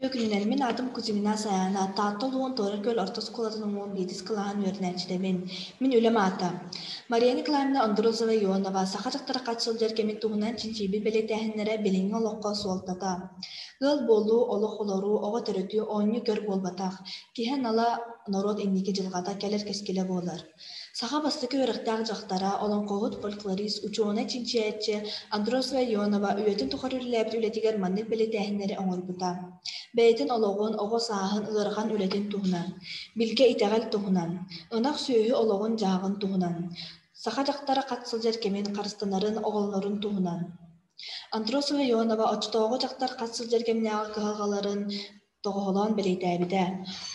Үтүө күнүнэн, мин аатым Кузьмина Сайаана, Таатта улууһун Туора Күөл орто оскуолатын уҥуоҕун биирдис кылааһын үөрэнээччитэбин. Мин үлэм аата Мария Николаевна Андросова-Ионова саха дьахтара хат сылдьар кэмин туһунан чинчийбит бэлиэтээһиннэрэ билиҥҥи олоххо суолтата. Ыал буолуу, олох олоруу, оҕо төрөтүү, оонньуу-көр буолбатах. Киһи анала норуот инники дьылҕата, кэлэр кэскилэ буолар. Саха бастакы үөрэхтээх дьахтара, олоҥхоһут, фольклорист, учуонай-чинчийээччи Андросова Ионова үйэтин тухары үлэлээбит үлэтигэр маннык бэлиэтээһиннэри оҥорбута: бэйэтин олоҕун, оҕо сааһын, ыарахан үлэтин туһунан, билгэ итэҕэл туһунан, ынах сүөһү олоҕун-дьаһаҕын туһунан, саха дьахтара хат сылдьар кэмин харыстанарын, оҕолонорун туһунан. Андросова Ионова оччотооҕу дьахтар хат сылдьар кэмнээҕи кыһалҕаларын тоҕоһолоон бэлиэтээбитэ.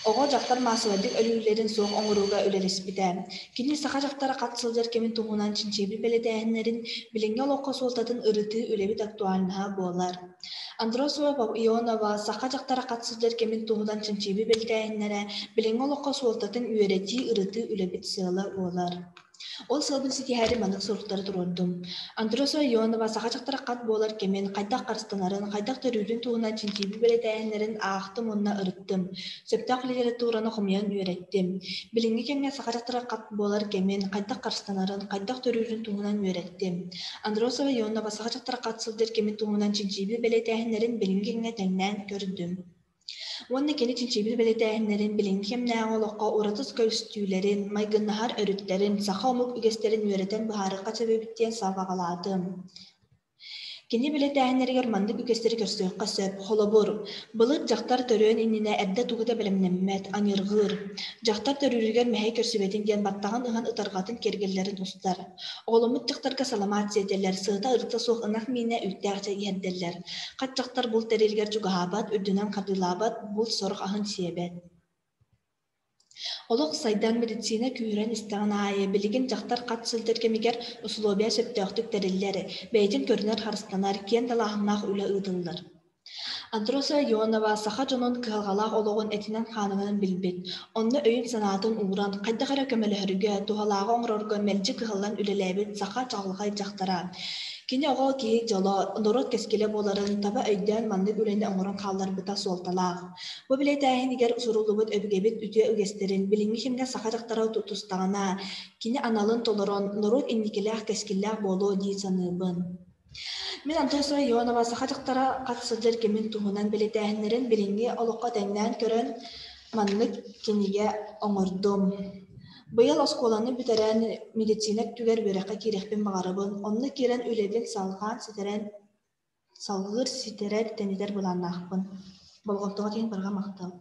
Оҕо дьахтар маассабайдык өлүүлэрин суох оҥорууга үлэлэспитэ. Кини саха дьахтара хат сылдьар кэмин туһунан чинчийбит бэлиэтээһиннэрин билиҥҥи олоххо суолтатын ырытыы үлэбит актуальнаһа буолар. Андросова Ионова саха дьахтара хат сылдьар кэмин туһунан чинчийбит бэлиэтээһиннэрэ билиҥҥи олоххо суолтатын үөрэтии, ырытыы үлэбит сыала буолар. Ол сыалбын ситиһээри маннык суруктары туруордум. Андросова Ионова саха дьахтара хат буолар кэмин, хайдах харыстанарын, хайдах төрүүрүн туһунан чинчийбит бэлиэтээһиннэрин аахтым уонна ырыттым. Сөптөөх литератураны хомуйан үөрэттим. Билиҥҥи кэмҥэ саха дьахтара хат буолар кэмин, хайдах харыстанарын, хайдах төрүүрүн туһунан үөрэттим. Андросова Ионова саха дьахтара хат сылдьар кэмин туһунан чинчийбит бэлиэтээһиннэрин билиҥҥи кэмҥэ тэҥнээн көрдүм. Уонна кини чинчийбит бэлиэтээһиннэрин билиҥҥи кэмнээҕи олоххо ураты көстүүлэрин, майгыннаһар өрүттэрин, саха омук үгэстэрин үөрэтэн быһаарыахха сөп эбит диэн сабаҕалаатым. Кини бэлиэтээһиннэригэр маннык үгэстэри көрсүөххэ сөп. Холобур, былыр дьахтар төрүөн иннинэ эрдэ тугу да бэлэмнэммэт, аньырҕыыр. Дьахтар төрүүрүгэр мэһэй көрсүбэтин диэн баттаҕын ыһан ытарҕатын киэргэллэрин устар. Оҕоломмут дьахтарга саламаат сиэтэллэр, сыата-ырыта суох ынах миинэ үүттээх чэй иһэрдэллэр. Хат дьахтар булт тэрилигэр чугаһаабат, үрдүнэн хардыылаабат, булт сорох аһын сиэбэт. Олох сайдан медицина күүһүрэн истэҕин аайы, билигин дьахтар хат сылдьар кэмигэр усулуобуйа сөптөөхтүк тэриллэр, бэйэтин көрүнэр-харыстанар, киэн далааһыннаах үлэ ыытыллар. Андросова Ионова саха дьонун кыһалҕалаах олоҕун этинэн-хаанынан билбит, онно өйүн-санаатын ууран, хайдах эрэ көмөлөһөргө, туһалааҕы оҥорорго мэлдьи кыһаллан үлэлээбит саха чаҕылхай дьахтара. Кини оҕо киһи дьоло, норуот кэскилэ буоларын таба өйдөөн маннык үлэни оҥорон хаалларбыта суолталаах. Бу бэлиэтээһинигэр суруллубут өбүгэбит үтүө үгэстэрин билиҥҥи кэмҥэ саха дьахтара тутустаҕына, кини аналын толорон, норуот инникилээх кэскиллээх буолуо дии саныыбын. Мин Андросова Ионова саха дьахтара хат сылдьар кэмин туһунан бэлиэтээһиннэрин билиҥҥи олоххо тэҥнээн көрөн, маннык кинигэ оҥордум. Быйыл оскуоланы бүтэрэн, медицина өттүгэр үөрэххэ киириэхпин баҕарабын. Онно киирэн үлэбин салҕаан ситэрэн, салгыыр, ситэрэр, тэнитэр былааннаахпын. Болҕомтоҕут иһин барҕа махтал.